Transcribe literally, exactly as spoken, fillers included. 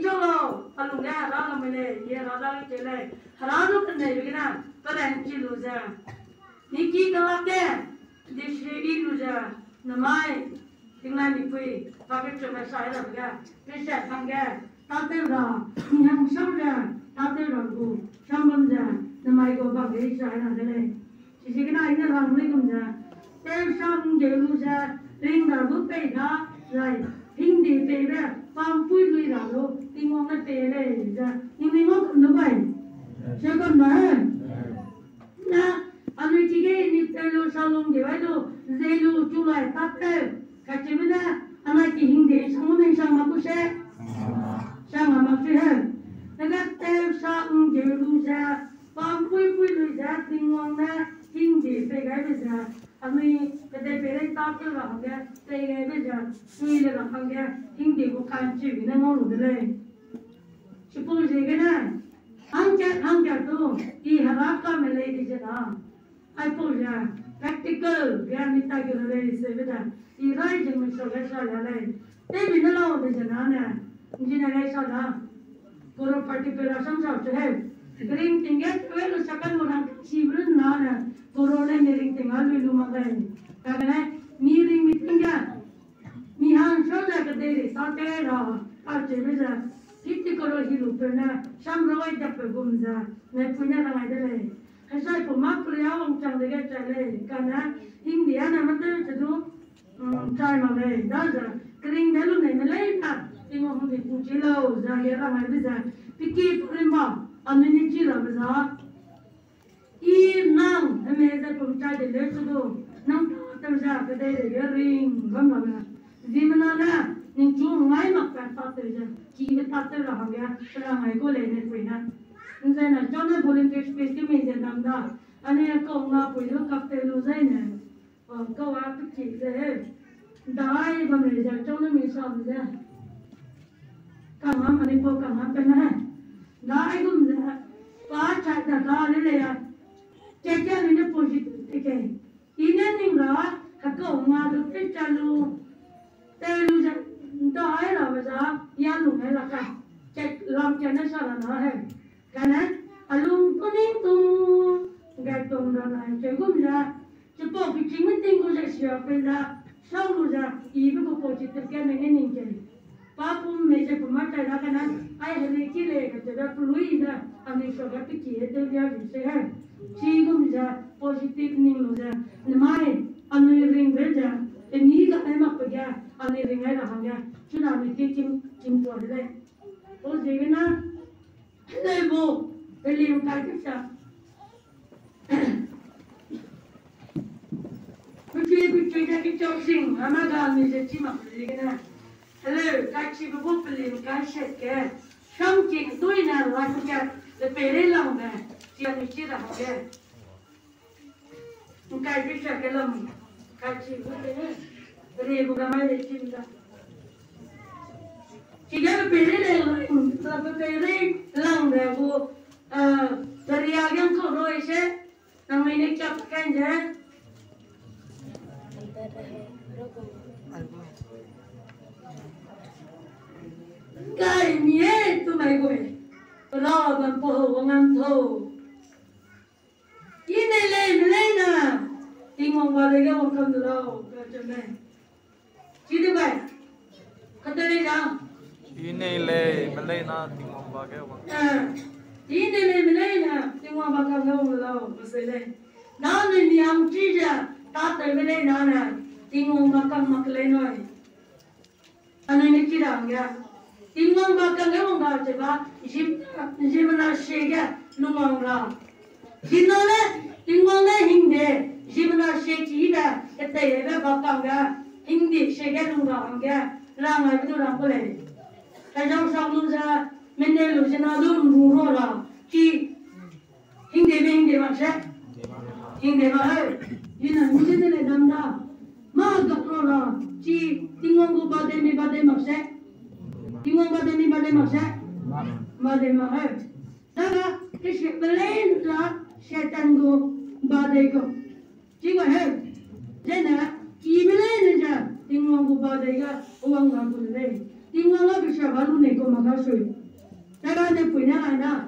Lau, a lungge hera lamui lei, ye hera dage keu lei, hera du keneibe gene, peranchi lu ze. Niki kelak ge, disi i lu ze, namai, tingnai mipui, pa kecheume sai rabe ge, pese hangge, tâtew ra, mi hang sau ze, tâtew ra gu, sam bam ze, namai gu bam ge i sai ra de lei. Chiziegene i ne rang lei gum ze, tewsa ’nggeu lu ze, ring ra du pei da, zai, hingde peibe, pampui lui ra lu, Tingwang ne pei lei ze, ningnui ngau kam lu bai. Seu kam da he. Na, anui chige ni tew lu, sa lu, ’nggeu ai lu, zei lu, chu lai, tâtew. Kacheube ne, anai ki hingde, sang lu mei sang mak ku se. Sang mak mak se he. Nega tewsa ’nggeu lu ze, pampuipui lu ze, Tingwang ne, hingde pei gaibe ze, anui, kedei pei lei tâtew ra hangge, pei gaibe ze, sui le ra hangge, hingde gu ka'nchibe ne ngau lu de lei. Chipau ziegene, hangkat hangkat du, i hera kame lei di ze na. Aipau ze, practical ge mi tai ge lei seube da, i rai ze mi sa ge sa la lei. Tewbi ne lau de ze na ne, ’nji ne lei sa da. Crorepati pe ra sam sa chu heu. Ringting ge tew lu sa ka lu rang chi bru na ne, crore le mi ringting a lui lu mak lei. Kagene, mi ring mi ting ge, mi hang sau ze kedei rei sa te ra, kacheube ze, fifty crore hi lu peu ne, sam roi dap pe gum ze, ne pui ne rangai de lei. Hesai pu mâ peria wangchang dege chai lei, kane, hingde ane mâ tew che du, mm, chai mak lei, daze, keringbe lu nei me lei na, Tingwang hungdi pu chi lau, ze ge rangai de ze, peki pu rimba, anui ni chi rabe za, i nang, heme ze pum chai de leu su du, nang tâtew ze, kedei de ge ring bam rabe. Ziemmena ne, ningchu ngai mak pa tâtew ze, kibe tâtew ra hangge, rangai gu lei ne pui ne. Nzai na, chau ne volunteer space ge mei ze nam da, ane kau nga pui du kap tew lu zai ne, a, kau a peki ze he. Dai bam lei ze, chau ne mi sam ze. Kangam, anui pau kangam pe ne. Dai gum ze, pa chai da da le lei a. Kat kat ne positive te ke. I ne ning ra, hekau nga du tew cha lu, tew lu ze, ’nda ai rabe za, ya lu ai la ka, kat lam kat ne sa ra na he. Kane, a lung tu ning tum, gai tum ra na, cheu gum ze, chipau kechîngme ting gu ze sia pei da, sau lu ze, ibe gu positive kat ne ning ke. Pa pum mei ze pum mâ chai da kane, ai heli ki lei kacheube pelui ne, anui suage peki he tew lia lu se he. Chigum ze positive ning lu ze, nemai, anui ringbe ze, peni ga ai makbe ge, anui ring ai ra hangge, chuna anui ki chim, chim tua de lei. Pau ziegene, heleu bu, pelim kai kesa. Pechui, pechui ze kechau sing, hama ga anui ze chi mak pe ziegene. Heleu, kachibe bu pelim kai set ge. Samking tuine la ke, le peireilangbe, chi anui chi ra hangge. ’Ngkai pisa ke lam, kachi gu te, ri gu ga mai le chim da. Chige peirei le, la peireilangbe gu, a, peria ge ’ngkau roi se, nangnui ne kiap kan ze. ’Ngkai mi e tu mai gu e, ra bam pa hau wangam tau. I nei lei me leine, Tingwang ba dei ge wangkam de lau, kacheu lei. Chi de bai. Kate lei da. I nei lei me leine, Tingwang ba ge wang. Eh, i nei lei me leine, Tingwang ba kang ge wang de lau, kaseu lei. Nanui mi hang chi ze, tâtew me leine, Tingwang ba kang mak lei nui. Anui ne ki ra hangge, Tingwang ba kang ge wang ra cheba, ziemmena sie ge lungwang ra. Ziemmena ne, Tingwang ne hingde, ziemmena sie ki de, keteibe ba kang ge, hingde sie ge lung ra hangge, rang ai be du rang ku lei. Hezau sang lu ze, mene lu ze na du ’nru ra, ki Hingdebe, hingde mak se. Hingde mak he. Ina mi ze ne le dam da. Mâ gap ra la. Chi Tingwang gu ba dei mi ba dei mak se. Tingwang ba dei mi ba dei mak se. Ba dei mak he. Daga, kesi pelei la, Satan gu ba dei gu. Chi mak he. Zene, ki pelei ne ze, Tingwang gu ba dei ga, wang ga gu lei. Nga la kesha ga lu nei kau ma ga sui. Tera ne pui ne ai na.